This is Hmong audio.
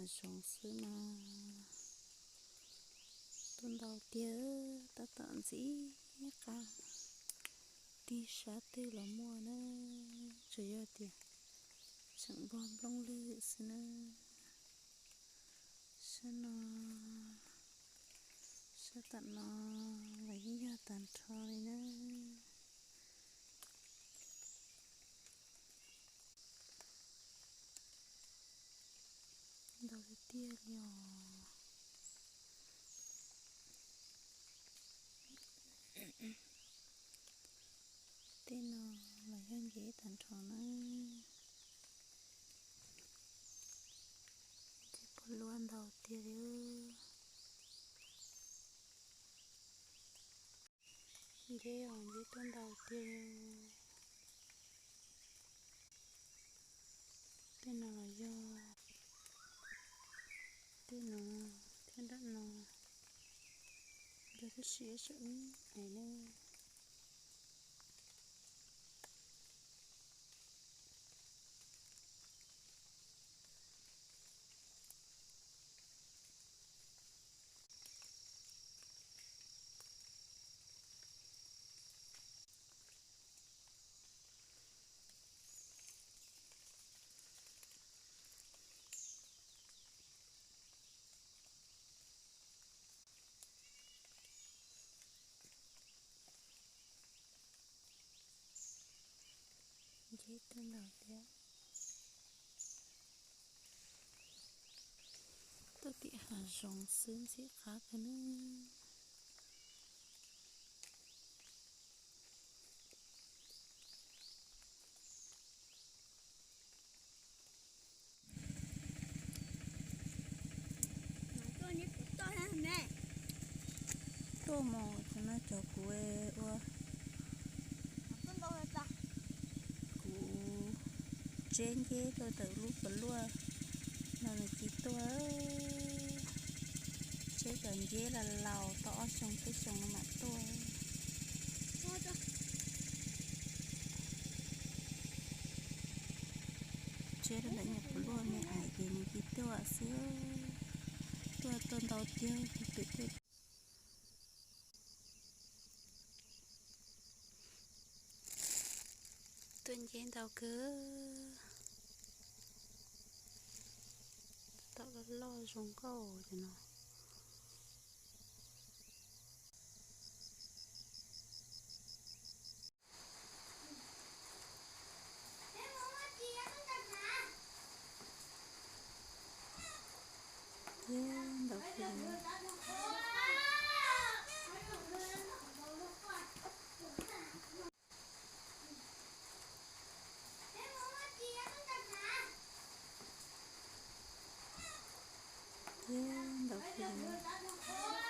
Hav zoov xwb no, tuaj ntau tiag, tab tom ntxim qab. Tig sab twg los muaj na, tsuas yog tias tseem npog nplooj lwg xwb na. Sab no, sab tom no los yeej yog tag nrho li na. Ntau tiag tiag li os. Tej no los yog nceb tag nrho na. Nceb puag luaj ntau tiag li. Nceb os, nceb tuaj ntau tiag li. Tej no los yog, tej no thiab nram no, yog tib si ib tsam ib hais ne. Nceb tuaj ntau thiab. Tuaj tim hav zoov xwb ntxim qab kawg na. Tuaj mus cov no cov kuv ua, kuv tseb nceb tuaj tawm lub puas luaj no nws cia tuaj. Tseb cov nceb laus laus tau ob xyoo peb xyoo no mam tuaj. Tseb rau ntawm nyuam puas luaj me ais ces nws cia tuaj xwb. Tuaj tuaj ntau tiag, twm twm. Tuaj nceb ntau kawg. Tom loj loj zoo nkauj cov no. Nceb ntau kawg. Nceb ntau kawg li.